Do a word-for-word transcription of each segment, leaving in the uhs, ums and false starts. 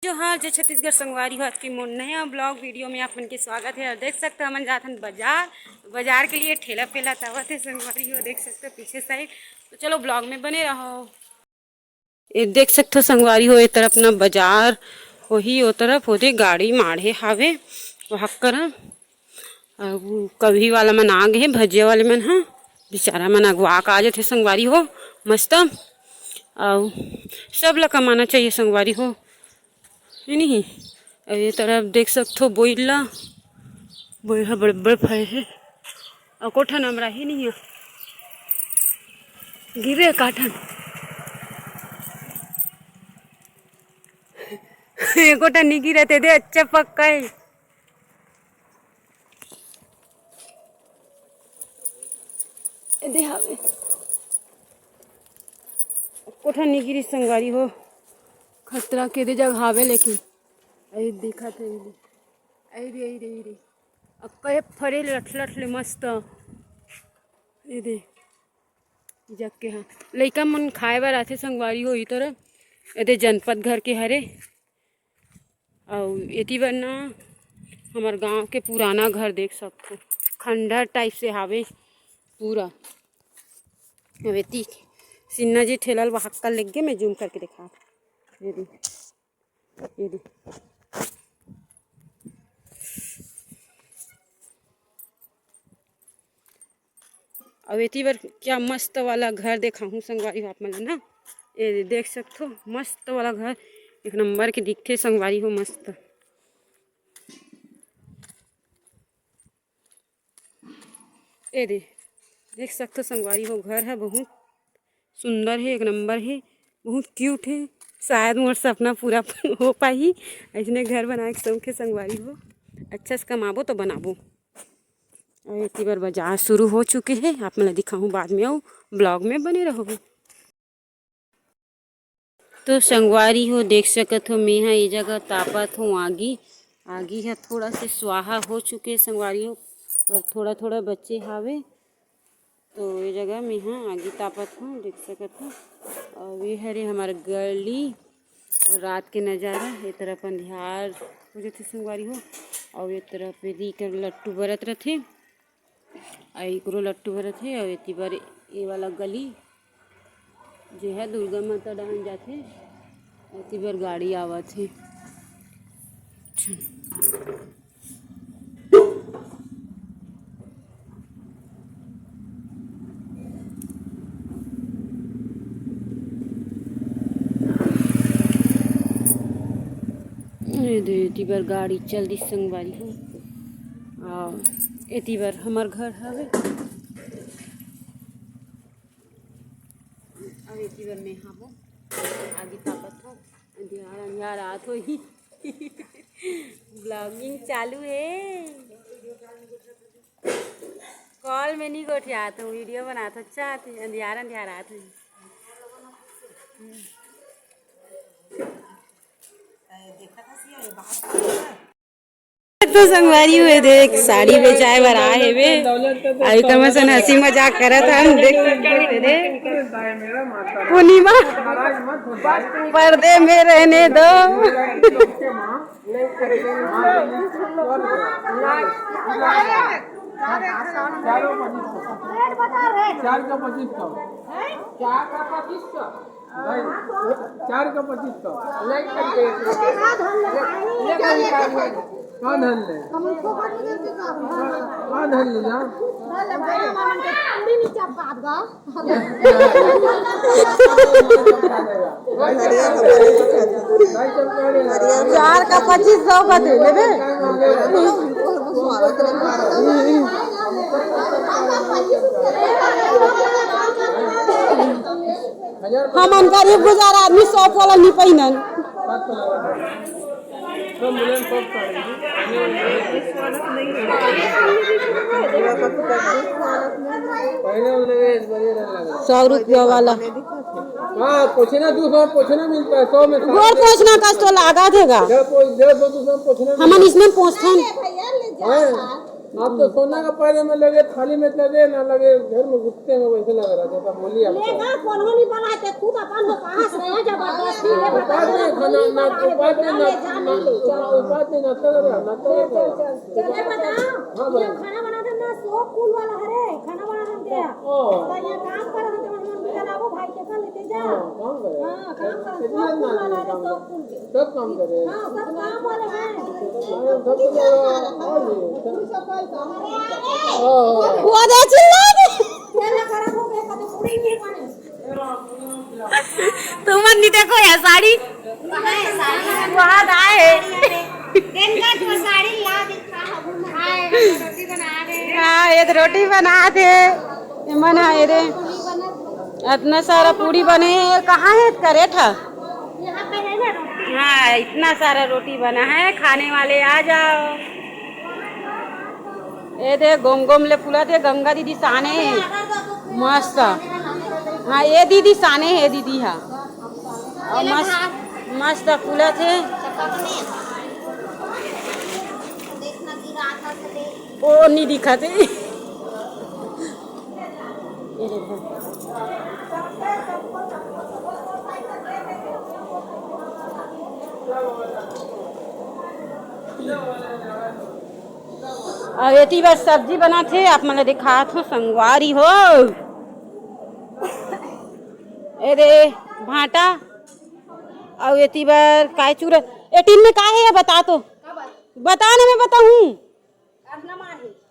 जोहार, जय छत्तीसगढ़ संगवारी हो। आज के मोर नया ब्लॉग वीडियो में आप मन के स्वागत है। और देख सकते हो, हमन जात हन बाजार, बाजार के लिए ठेला पेला तावत है संगवारी हो, देख सकते हो पीछे साइड। तो चलो, ब्लॉग में बने रहो। ये देख सकते हो संगवारी हो, ये तरफ ना बाजार होही, ओ तरफ ओदे गाड़ी माढ़े हावे, वहाँ करा। अउ कभी वाला मन आ गे हे, भजिया वाले मन ह, बेचारा मन अगवा के आ जथे संगवारी हो, मस्त। अउ सब ला कमाना चाहिए संगवारी हो, हे नहीं? अउ ये तरफ देख सकथो बोइर ला, बोइर ह बड़ बड़ फरे हे, अउ कोठा नमरा ही नहीं हे, गिरे काठन। एको ठन नी गिरत हे दे, अच्छा पक्का हे। एदे हावे। एको ठन नी गिरिस संगवारी हो। खतरा के दे जग हावे लेकिन। अरे दिखत हे, अरे, अरे, अरे, अरे। अक्का ये फरे लठ लठ ले मस्त। ये दे। जग के हा। लइका मन खाए बर आथे संगवारी हो, ई तरफ। एदे जनपद घर के हरे। अउ एती बर ना हमर गांव के पुराना घर देख सकथो, खंडहर टाइप से हावे पूरा। अब एती सिन्हा जी ठेला ल वहां कल लेगे, मैं जूम करके देखा। ये दे, ये दे। अउ एती बर क्या मस्त वाला घर देखाहूँ संगवारी हो आप मन ला ना। ये देख सकथो, मस्त वाला घर, एक नंबर के दिखथे संगवारी हो, मस्त। ए दे, देख सकथो संगवारी हो, घर ह बहुत सुंदर हे, एक नंबर हे, बहुत क्यूट हे। शायद मोर सपना पूरा हो पाही, अइसने घर बनाए के शौक हे संगवारी हो। अच्छा से कमाबो तो बनाबो। अउ एती बर बाजार शुरू हो चुके हे, आप मन ला दिखाहूँ बाद में, अउ ब्लॉग में बने रहो। तो संगवारी हो, देख सकत हो, मेहा ये जगह तापत हो आगी। आगी ह थोड़ा से स्वाहा हो चुके हे संगवारी हो, और थोड़ा थोड़ा बचे हावे। तो ये जगह मेहा आगी तापत हो, देख सकत हो। और ये हरे हमार गली, रात के नजारा। ये तरफ अंधियार हो जथे संगवारी हो, और ये तरफ एदी कर लट्टू बरत रथे। अउ एकरो लट्टू भरत हे, अउ एती बर ए वाला गली जे ह दुर्गा माता डाहन जाथे, एती बर गाड़ी आवत हे। ए दे, एती बर गाड़ी चल दिस संगवारी हो। अउ एती बर हमर घर हवे। अउ एती बर मैं हाबो। आगी तापत हो। अंधियार, अंधियार आत होही। ब्लॉगिंग चालू हे। कॉल में नहीं गोठियात हूँ, वीडियो बनात हूँ। अच्छा आत हे, अंधियार, अंधियार आत होही। तो संगवारी हुए देख, साड़ी बेचाए बर आए हेबे। अउ एकर मन से हंसी मजाक करत हन, देख सकते हो रे। पूर्णिमा, पर्दे में रहने दो। चार का पच्चीस सौ। भाई, चार का पच्चीस सौ। कहाँ धन ले? कहाँ धन ले ना? चार का पच्चीस सौ का दे लेबे। हमन गरीब गुजार आदमी, शॉप वाला नहीं पहिनन। पहले उन लोग इस बढ़िया रहने लगा। सौ रुपया वाला। हाँ, पोछना, दो सौ पोछना मिलता है, सौ में सात। गोड़ पोछना कस तो लागत हेगा। डेढ़ पो-, डेढ़ सौ, दो सौ पोछना मिलता है। हमन इसमें पोछथन। हाँ। आप तो सोना का पैरे में लगे, थाली में लगे ना लगे, घर में घुटने में वैसे लग रहा, जैसा बोली आप। लेगा, कोनो नहीं बना के खुद अपन हो, कहाँ से है जबरदस्ती, ये बता। उपास नहीं, खाना ना, उपास नहीं, ना, उपास नहीं, नाश्ता कर रहा, नाश्ता कर रहा। चल, चल, चल। चले बता। हाँ भाई। यहाँ खाना बना देना, सौ कुल वाला हरे, खाना बना देते हैं। ओ। और यहाँ काम कर रहे हैं, हम लोग चलाओ भाई के साथ लेते जा। हाँ, काम करे। हाँ, काम कर, इतना सौ कुल वाला हरे, सौ कुल के। सब काम करे। हाँ, सब काम वाले हैं। अरे, सब तो और भी है। वो दे चिल्ला दे। तेरा खराब हो गया, कभी पूरी नहीं बने। तुमन नहीं देखो यार साड़ी। बहुत आए। दिन का तो साड़ी ला दिखा, हम आए, रोटी बना रहे हैं। हाँ, ये तो रोटी बना थे। ये मन है रे। इतना सारा पूरी बने है, कहाँ है करे था? यहाँ पे है ना रोटी। हाँ, इतना सारा रोटी बना है, खाने वाले आ जाओ। ये दे गोम गोम ले फूला थे, गंगा दीदी साने है। मस्त। हाँ, ये दीदी साने है, दीदी हा। और मस्त, मस्त फूला थे। ओ, नहीं दिखा थे। ये देखो। अउ एती बर सब्जी बनाथे, आप मन ल दिखात हो संगवारी हो। ए दे भांटा, अउ एती बर काय चूरा, ए टिन में का हे, बता तो, बता ना, मैं बताहूँ।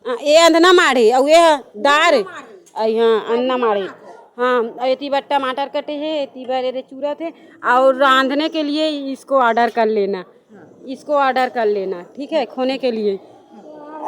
हाँ, ये अंधना माढ़े, अउ ये ह दार, अइ हाँ, अंधना माढ़े। हाँ, अउ एती बर टमाटर कटे हे, एती बर ये दे चूरा थे, और रांधने के लिए इसको ऑर्डर कर लेना, इसको ऑर्डर कर लेना, ठीक है, खोने के लिए।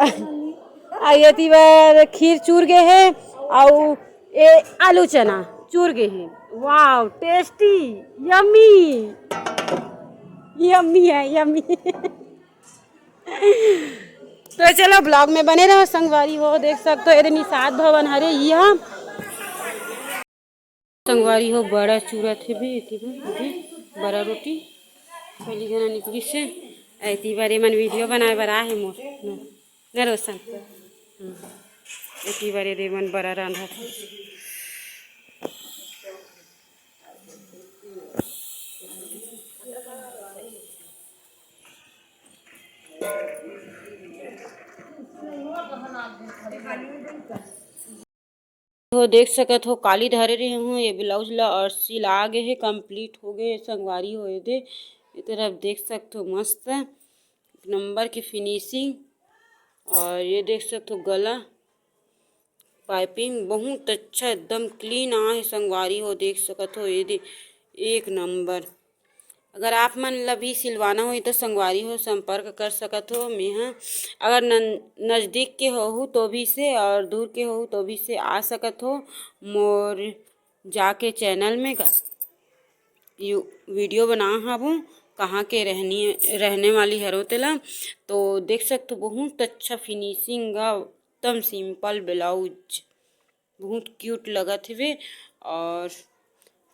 अउ एती बर खीर चूर गे हे, अउ ये आलू चना चूर गे हे। Wow, tasty, yummy, yummy है, yummy। तो चलो, vlog में बने रहो संगवारी हो। देख सकते हो, ये दे निषाद भवन हरे, ये हा संगवारी हो, बड़ा चूरा थे भी, एती बर, एती बड़ा रोटी, पहली घना निकली से, एती बर ये मन video बनाए बर आहे मोर, न, न रोशन, हम्म। एती बर ये दे मन बड़ा रांधा थे। हो देख सकत हो, काली धरे रहे हूँ ये ब्लाउज ला और सिला गे हे, complete हो गए हे संगवारी हो। ये दे, ये तरफ देख सकत हो, मस्त एक नंबर की finishing। और ये देख सकत हो गला पाइपिंग बहुत अच्छा, एकदम clean आए हे संगवारी हो, देख सकत हो। ये दे, एक नंबर। अगर आप मन ला भी सिलवाना होही तो संगवारी हो, संपर्क कर सकत हो। मेहा अगर न-, नजदीक के होहू तो भी से और दूर के होहू तो भी से आ सकत हो। मोर जाके channel में गा यू-, video बना हाबू, कहाँ के रहनी, रहने वाली हरो तेला। तो देख सकत हो, बहुत अच्छा finishing गा, एकदम simple ब्लाउज, बहुत cute लगत हवे। और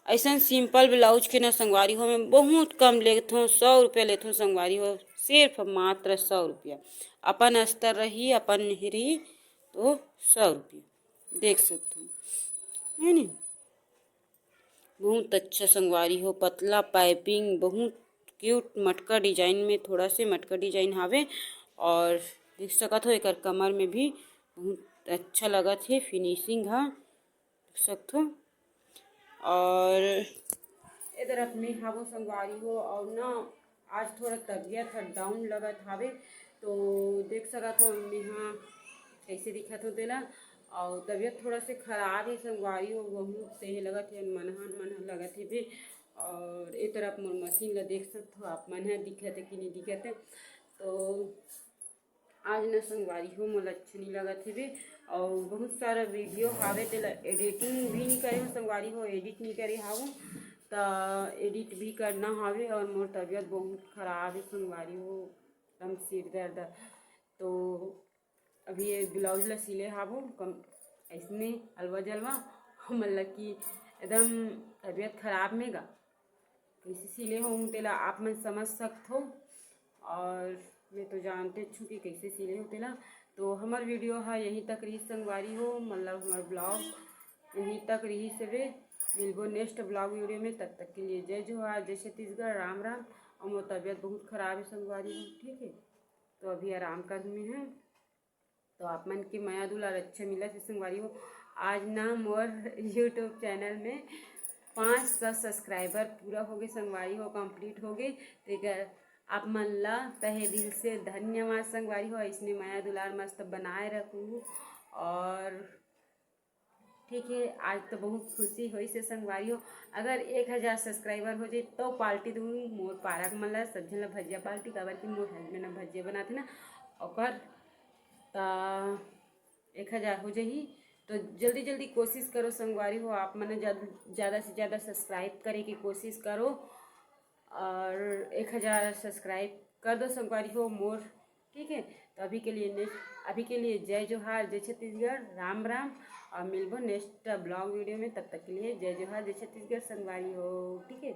ऐसन simple ब्लाउज के ना संगवारी हो, मैं बहुत कम लेथों, सौ रुपया लेथों संगवारी हो, सिर्फ मात्र सौ रुपया। अपन अस्तर रही, अपन नहीं रही, तो सौ रुपया। देख सकत हो, है नी? बहुत अच्छा संगवारी हो, पतला पाइपिंग, बहुत cute मटका design में, थोड़ा से मटका design हावे। और देख सकत हो, एकर कमर में भी बहुत अच्छा लगत हे finishing हा, देख सकत हो। और ए तरफ में हावो संगवारी हो, और ना आज थोड़ा तबीयत ह down लगत हावे, तो देख सकत हो मेहा कैसे दिखत हो तेला। और तबीयत थोड़ा से खराब हे संगवारी हो, बहुत से हे लगत हे, मनहन मनहन लगत हे बे। और ए तरफ मोर मशीन ला देख सकत हो आप मन ह, दिखत हे कि नहीं दिखत हे। तो आज न संगवारी हो, मोला अच्छा नहीं लगत हे बे। और बहुत सारा video हावे, तेला editing भी नहीं करे हो संगवारी हो, edit नहीं करे हावो, त edit भी करना हावे। और मोर तबीयत बहुत खराब हे संगवारी हो, एकदम सिर दर्द। तो अभी ये ब्लाउज ला सिले हावो कम, ऐसने अलवा जलवा, मतलब कि एकदम तबीयत खराब में गा। कैसे सिले होहूँ तेला आप मन समझ सकत हो, और मैं तो जानते छु कि कैसे सिले हो तेला। तो हमर video ह यहीं तक रहिस संगवारी हो, मतलब हमर vlog यहीं तक रहिस हवे। मिलबो next vlog video में, तब तक के लिए जय जोहार, जय छत्तीसगढ़, राम राम। और मोर तबीयत बहुत खराब है संगवारी हो, ठीक है, तो अभी आराम कर में है। तो आप मन के मया दुलार अच्छा मिलत हे संगवारी हो। आज ना मोर YouTube channel में पाँच सौ subscriber पूरा हो गए संगवारी हो, complete हो गए। तेकर आप मन ला तहे दिल से धन्यवाद संगवारी हो, इसने मया दुलार मस्त बनाए रखू। और ठीक है, आज तो बहुत खुशी होइस हे संगवारी हो। अगर एक हजार subscriber हो जाए तो party दूँ, मोर पारा के मन ला, सब झन ला भजिया party, काबर कि मोर husband ह भजिया बनाथे ना, ओकर त एक हजार हो जाही। तो जल्दी जल्दी कोशिश करो संगवारी हो, आप मन ज़्यादा से ज़्यादा subscribe करे के कोशिश करो और एक हजार subscribe कर दो संगवारी हो मोर, ठीक है। तो अभी के लिए next, अभी के लिए जय जोहार, जय छत्तीसगढ़, राम राम, और मिलबो next vlog video में। तब तक के लिए जय जोहार, जय छत्तीसगढ़ संगवारी हो, ठीक है।